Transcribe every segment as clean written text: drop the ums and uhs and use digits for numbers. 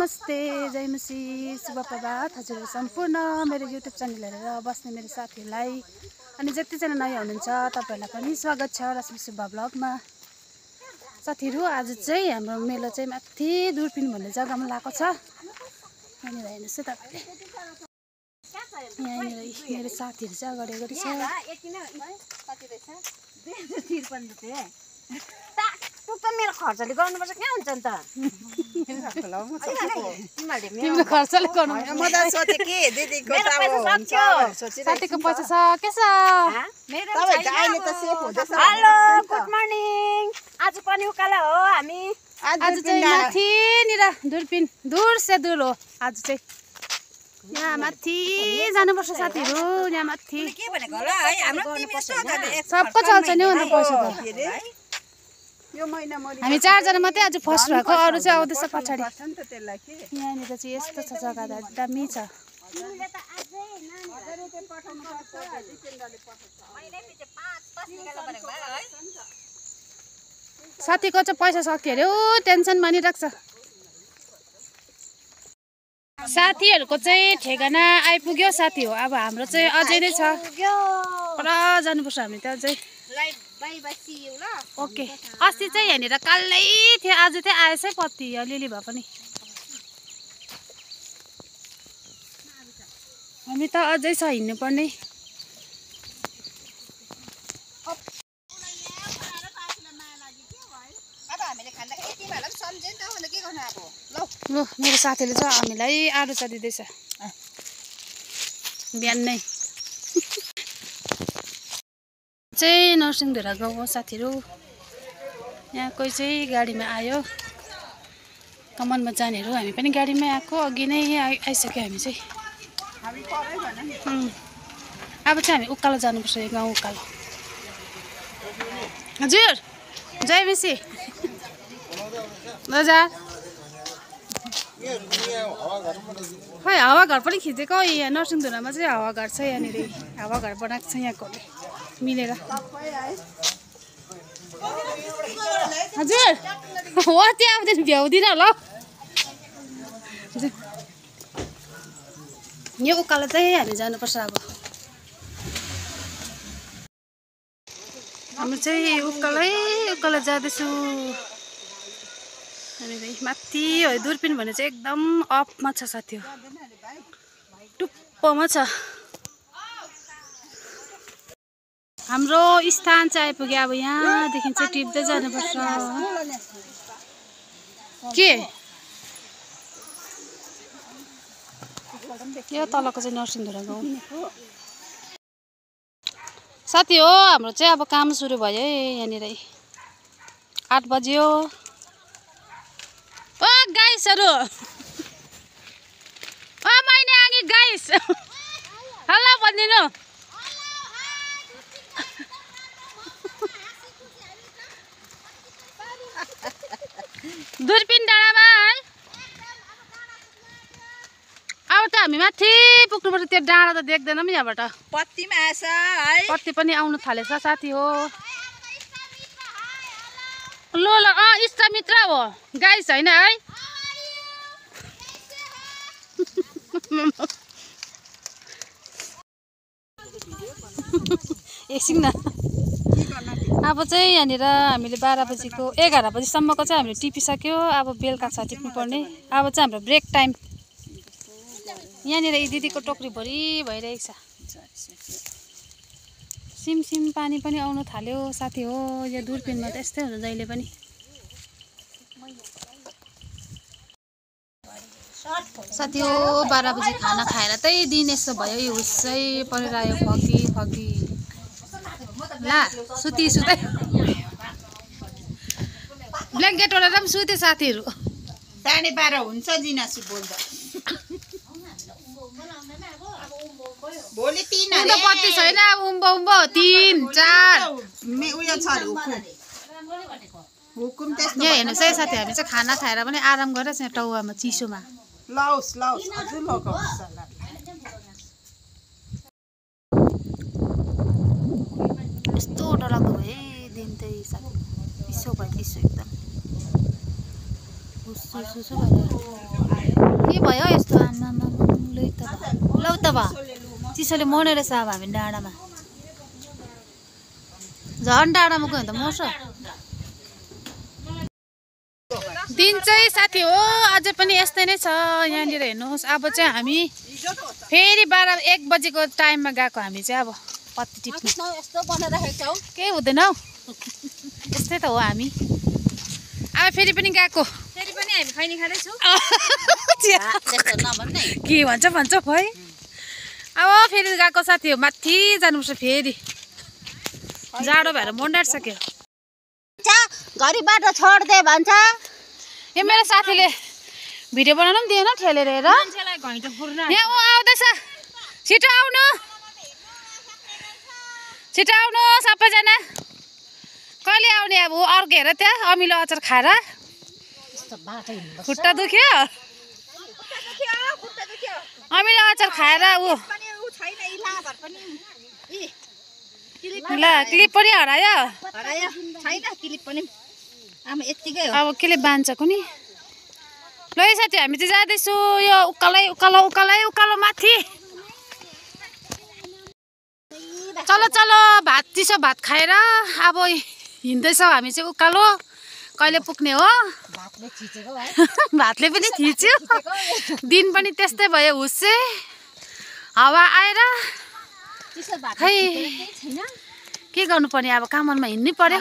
नमस्ते, जय मसी, शुभ प्रभात हजुर सम्पूर्ण मेरो युट्युब च्यानल हेरेर बस्ने मेरो साथीहरूलाई अनि जतिजना नयाँ हुनुहुन्छ तपाईहरुलाई पनि स्वागत छ रश्मि सुब्बा ब्लगमा। साथीहरू आज चाहिँ हाम्रो मेलो चाहिँ माथि दुर्पिन भन्ने जग्गामा लागेको छ। यहाँनिर हेर्नुस् है तपाईले, यहाँनिर मेरो साथीहरू चाहिँ अगाडि अगाडि छ। मेरो खर्चले गर्नुपर्छ के हुन्छ नि त? तिम्रो खर्चले गर्नुपर्छ। म त सोचे कि दिदीको त हुन्छ सोचिरहेको साथीको पैसा सकेछ। तपाईहरु अहिले त सेफ हुँदैछ। Hello, good morning. आज पनि उकालो हो हामी। आज चाहिँ माथिनिर दुर्पिन दूर से दूर हो। आज चाहिँ यहाँ माथि जानुपर्छ साथीहरू, यहाँ माथि के भनेको होला है हाम्रो टिभी सबको चल्छ नि अन्त पैसा त। यो महिना मरि हामी 4 जना मात्रै आज फर्स्ट भएको, अरु चाहिँ आउँदैछ पछाडी। पर्छ नि त त्यसलाई के यहाँनिर चाहिँ यस्तो छ जग्गा दामी छ। साथीको चाहिँ पैसा सक्यो अरे, टेन्सन मानिरहेको छ। साथीहरूको चाहिँ ठेगाना आइपुग्यो साथी हो। अब हाम्रो चाहिँ अझै नै छ, पर जानुपर्छ हामी त अझै। ओके, अस्ति चाहिँ यहाँनिर कालै थियो, आज चाहिँ आएछ है पत्ती अलिअलि भए पनि। हामी त अझै छ हिँड्नुपर्ने। ल मेरो साथीले चाहिँ हामीलाई आलु चा दिँदैछ बिहानै। चाहिँ नरसिंहधुरा गाउँ हो साथीहरू। यहाँ कोही चाहिँ गाडीमा आयो, कमानमा जानेहरू। हामी पनि गाडीमै आएको, अघि नै आइसक्यो हामी चाहिँ। अब चाहिँ हामी उकालो जानुपर्छ, यो गाउँ उकालो। हजुर जय बेसी मजा। खै हावाघर पनि खिचेको यहाँ नरसिंहधुरामा चाहिँ हावाघर छ। यहाँनिर हावाघर बनाएको छ यहाँकोले मिलेर। हजुर हो त्यहाँ आउँदैन, भ्याउँदिन ल। यो उकालो चाहिँ हामी जानुपर्छ। अब हामी चाहिँ उकालो जाँदैछु। हामी माथि हो दुर्पिन भने चाहिँ एकदम अपमा छ साथी हो, टुप्पोमा छ। हाम्रो स्थान चाहिँ आइपुग्यो। अब यहाँदेखि चाहिँ टिप्दै जानुपर्छ। के यो तलको चाहिँ नरसिंहधुरा गाउँ साथी हो। हाम्रो चाहिँ अब काम सुरु भयो है यहाँनिर। 8 बज्यो। ओ गाइसहरू, ओ मैने आगे गाइस हेलो भनिदिनु। दुर्पिन डाँडामा है। अब त हामी माथि पुग्नुपर्छ। त्यो डाँडा त देख्दैनौँ यहाँबाट। पत्तीमा आएछ है, पत्ती पनि आउनु थालेछ साथी हो। ल ल इष्टमित्र हो गाइस होइन है। एकछिन न। अब चाहिँ यहाँनिर हामीले 12 बजीको 11 बजीसम्मको चाहिँ हामीले टिपिसक्यो। अब बेलुका छ टिप्नुपर्ने। अब चाहिँ हाम्रो ब्रेक टाइम। यहाँनिर दिदीको टोकरीभरि भइरहेको छ। सिमसिम पानी पनि आउनु थाल्यो साथी हो। यो दुर्पिनमा त यस्तै हुन्छ जहिले पनि। साथी हो 12 बजी खाना खाएर चाहिँ दिन यस्तो भयो। यो हुस्सै परिरह्यो, फगी फगी ला सुती सुतै ब्ल्याङ्केट ओढेर पनि सुते साथीहरू। 12:30 हुन्छ जिनासु बोल्दा। भोलि 3 उन्दो पत्ती छैन। उम्बो उम्बो 3 4 उयो छ हुकुम त्यस्तो। यहाँ हेर्नुहोस् है साथी, हामी चाहिँ खाना खाएर पनि आराम गरेर यहाँ टाउमा चिसोमा। लाउस अझै लगाउँछ ल। यस्तो डरलाग्दो भयो दिन चाहिँ साथी। चिसो भयो, चिसो एकदम। सुसु गरेर के भयो यस्तो आमामा लौ त भयो चिसोले मर्ने रहेछ अब हामी डाँडामा झन् डाँडामा गयो भने त मर्छ दिन चाहिँ साथी हो अझै पनि यस्तै नै छ यहाँनिर हेर्नुहोस् अब चाहिँ हामी फेरि 12-1 बजेको टाइममा गएको हामी चाहिँ अब पत्ती टिप्नु केही हुँदैन हौ यस्तै त हो हामी अब फेरि पनि गएको फेरि पनि हामी खैनी खाँदैछौँ के भन्छ भाइ अब फेरि गएको साथी हो माथि जानुपर्छ फेरि जाडो भएर मोन्डाइसक्यो घरिबाट छोड्दे भन्छ यो मेरो साथीले भिडियो बनाउनु पनि दिएन ठेलेर हेर मान्छेलाई घैँटो फुर्न यहाँ ऊ आउँदैछ छिटो आउनु सबैजना कहिले आउने अब अर्को हेर त्यहाँ अमिलो अचार खाएर खुट्टा दुख्यो अमिलो अचार खाएर ऊ ल क्लिप पनि हरायो अब केले बान्छ कुनी ल साथी हामी चाहिँ जाँदैछु यो उकालो माथि चलो भात चिसो भात खाएर अब हिँड्दैछौँ हामी चाहिँ उकालो कहिले पुग्ने हो भातले पनि थिच्यो दिन पनि त्यस्तै भयो हुस्से हावा आएर खै के गर्नुपर्ने अब काममा हिँड्नै पर्यो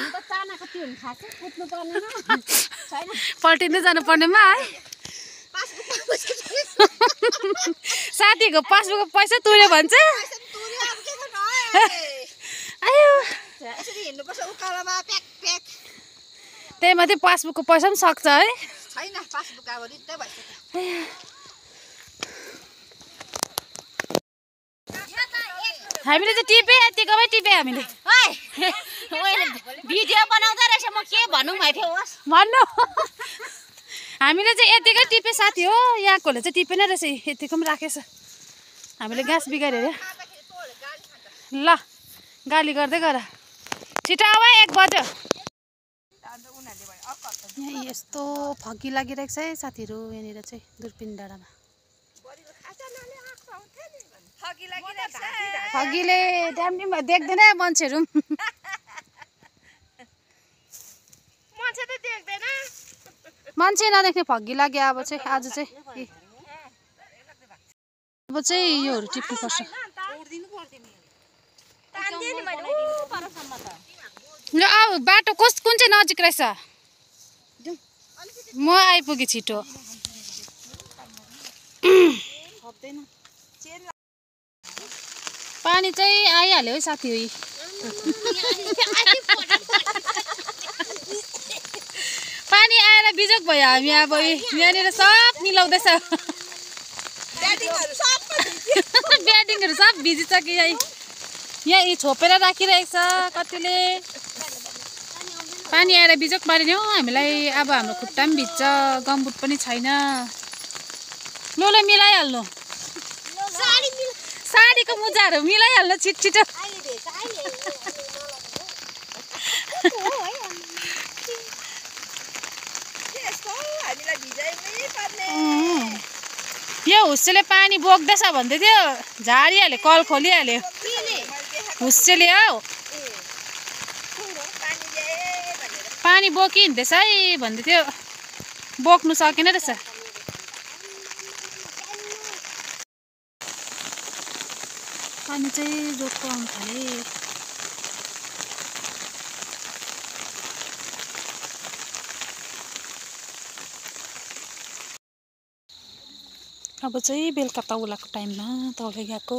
पल्टिँदै जानुपर्नेमा है साथीको पासबुकको पैसा तुर्यो भन्छ त्यही माथि पासबुकको पैसा पनि सक्छ है हामीले चाहिँ टिपे यतिकोमै टिपे हामीले भिडियो बनाउँदै रहेछ म के भनौँ भाइ भन्नु हामीले चाहिँ यतिकै टिपे साथी हो यहाँकोले चाहिँ टिपेन रहेछ यतिको पनि राखेछ हामीले ग्यास बिगार्यो अरे ल गाली गर्दै गर छिटो आऊ 1 बज्यो यहाँ यस्तो फगी लागिरहेको छ है साथीहरू यहाँनिर चाहिँ दुर्पिन डाँडामा फगीले ड्यामडी देख्दैन मान्छेहरू मान्छे नदेख्ने फगी लाग्यो अब चाहिँ आज चाहिँ योहरू टिप्नुपर्छ ल अब बाटो कुन चाहिँ नजिक रहेछ म आइपुगेँ छिटो पानी चाहिँ आइहाल्यो है साथी हो पानी आएर बिजोक भयो हामी अब यहाँनिर सब मिलाउँदैछ ब्याटिङहरू सब भिजिसक्यो यहाँ यी छोपेर राखिरहेको छ कतिले पानी आएर बिजोक पारेन हौ हामीलाई अब हाम्रो खुट्टा पनि भिज्छ गमबुट पनि छैन ल मिलाइहाल्नु साडीको मुजाहरू मिलाइहाल्नु छिटो यो हुस्सेले पानी बोक्दैछ भन्दै थियो झारिहाल्यो कल खोलिहाल्यो हुस्सेले हौ पानी बोकी हिँड्दैछ है भन्दै थियो बोक्नु सकेन रहेछ पानी चाहिँ जोक्को आउनु थाल्यो अब चाहिँ बेलुका तौलाको टाइममा तौले गएको